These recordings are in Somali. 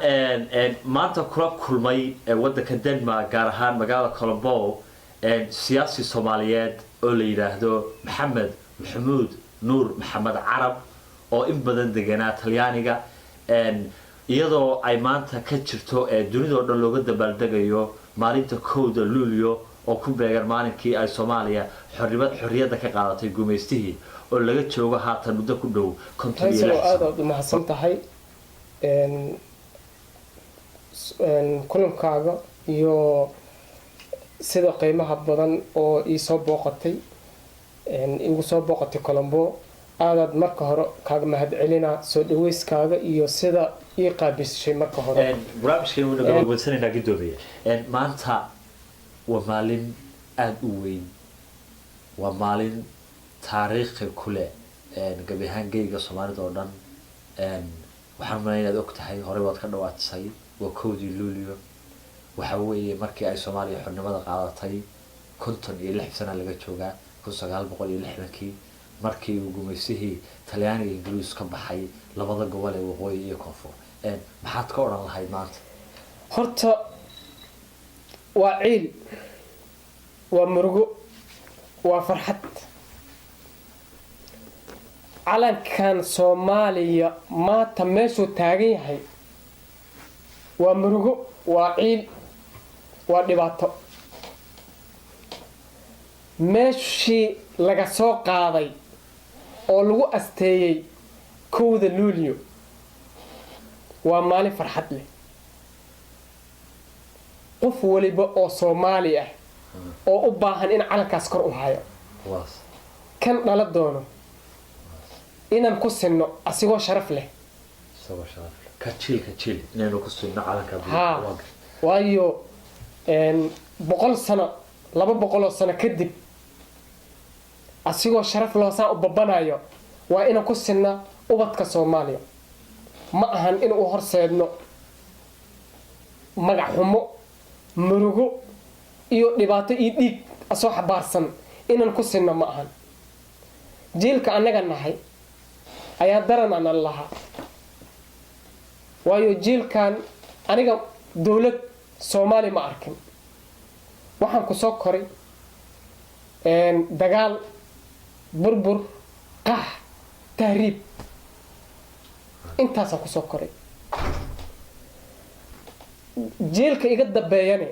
Waxaan maanta kula kulmay waddanka Denmark, gaar ahaan magaalada Kalundborg, siyaasi Soomaaliyeed oo la yidhaahdo Maxamed Maxamuud Nuur Maxamed Carab, oo in badan deganaa Talyaaniga, iyadoo ay maanta ka jirto dunida oo dhan looga dabaaldegayo maalinta 1da Luulyo, oo ku beegan maalinkii ay Soomaaliya xorriyadda ka qaadatay gumaystihii, oo laga joogo haatan muddo ku dhow 56 Faysal, sano. Aad aad u mahadsan tahay kulankaaga iyo sida qiimaha badan oo iisoo booqatay, igu soo booqatay Kalundborg. Aadaad marka hore kaaga mahadcelinaa soo dhaweyskaaga iyo sida ii qaabishay marka hore. Barnaamijkeen waynu gabagabeysanayna, gudoomiye. Maanta waa maalin aada u weyn, waa maalin taariikhi ku leh gabi ahaan geyga Soomaalida oo dhan. Waxaan malay inaad og tahay, horey waad ka dhawaatisay, waa 1dii Luulyo. Waxa weeye markii ay Soomaaliya xornimada qaadatay, 56 sana laga joogaa, 1960kii, markii uu gumaysihii Talyaaniga, Ingiriis ka baxay labada gobol ee waqooyi iyo koonfur. Maxaad ka odhan lahayd maanta? Horta waa ciil, waa murugo, waa farxad. Calankan Soomaaliya maanta meeshuu taagan yahay waa murugo, waa ciil, waa dhibaato. Meeshii laga soo qaaday oo lagu asteeyey 1da Luulyo waa maalin farxad leh. Qof waliba oo Soomaali ah oo u baahan in calankaas kor u hayo, waas kan dhala doono inaan ku sinno asigoo sharaf leh. Isagoo sharaf leh, ka jiil ka jiil inaynu ku sinno calanka. Haa. Waa Waayo 100 sano, 200 sano kadib, asigoo sharaf loo saan u babanayo waa inaan ku sinnaa ubadka Soomaaliya. Ma ahan in u horseedno magac xumo, murugo iyo dhibaato iyo dhiig asoo xabaarsan inaan ku sinno ma ahan. Jiilka annaga nahay ayaa daran anan lahaa, waayo jiilkan aniga dowlad Soomaali ma arkin. Waxaan ku soo koray dagaal, burbur, qax, tahriib, intaasaan kusoo koray. Jiilka iga dambeeyane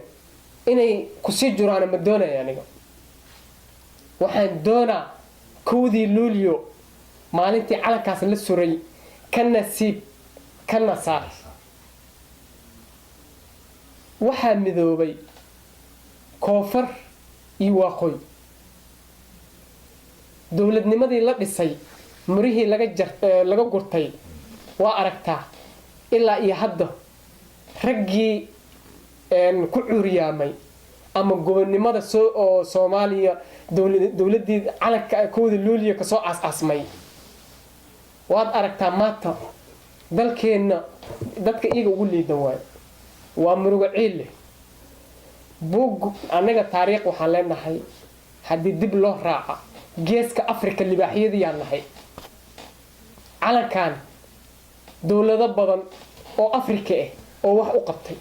inay kusii juraana ma doonaya. Aniga waxaan doonaa 1dii Luulyo, maalintii calankaas la suray, ka nasiib kana saar. Waxaa midoobay koonfur iyo waaqooy. Dowladnimadii la dhisay, murihii laga jar laga gurtay waa aragtaa. Ilaa iyo hadda raggii ku cuuriyaamay ama gobonnimada soo oo Soomaaliya, dowladdii calanka 1da Luuliya kasoo aas-aasmay, waad aragtaa. Maanta dalkeenna dadka iyaga ugu liidan waayo, waa murugo ciil leh. Buug annaga taariikh waxaan leenahay haddii dib loo raaca Geeska Africa libaaxyadiyaan nahay. Calankan dowlado badan oo Afrika ah oo wax u qabtay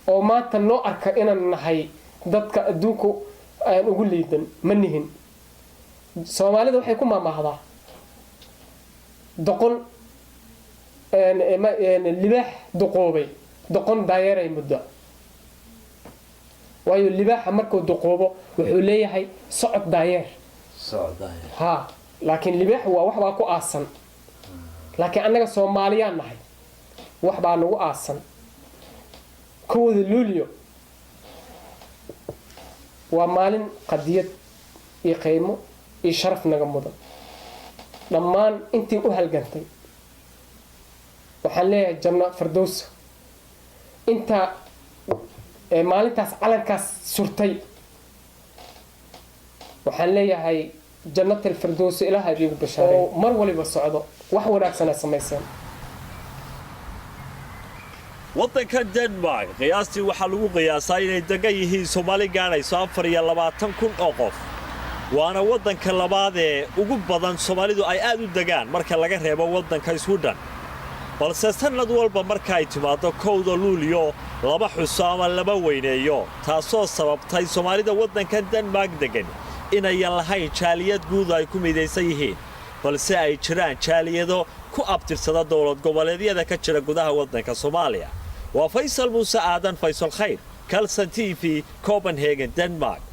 oo maanta noo arka inaan nahay dadka adduunku aan ugu liidan ma nihin. Soomaalida waxay ku maamaahdaa doqon libaax duqoobay doqon daayeeray muddo. Waayo libaaxa markuu duqoobo wuxuu leeyahay socod daayeer. Socdaaya. Haa, laakiin libaax waa wax baa ku aasan, laakiin annaga Soomaaliyaan nahay, wax baa nagu aasan. 1da Luulyo waa maalin qadiyad iyo qiimo iyo sharaf naga mudan. Dhammaan intii u halgantay waxaan leeyahay janno fardowsa. Intaa maalintaas calankaas surtay waxaan leeyahay jannatal firdowsa Ilaaha idiigu bashaaray oo mar waliba socdo wax wanaagsanaa samayseen. Waddanka Denmark qiyaastii waxaa lagu qiyaasaa inay degan yihiin Soomaali gaadhayso 24,000 oo qof, waana waddanka labaad ee ugu badan Soomaalidu ay aad u degaan marka laga reebo waddanka Swidhen. Balse sannad walba marka ay timaaddo 1-da Luuliyo lama xuso ama lama weyneeyo, taasoo sababtay Soomaalida waddankan Denmark deggan inayan lahayn jaaliyad guud ay ku midaysan yihiin, balse ay jiraan jaaliyado ku abtirsada dowlad goboleedyada ka jira gudaha waddanka Soomaaliya. Waa Faysal Muuse Aadan, Faysal Khayr, Kalsan TV, Copenhagen, Denmark.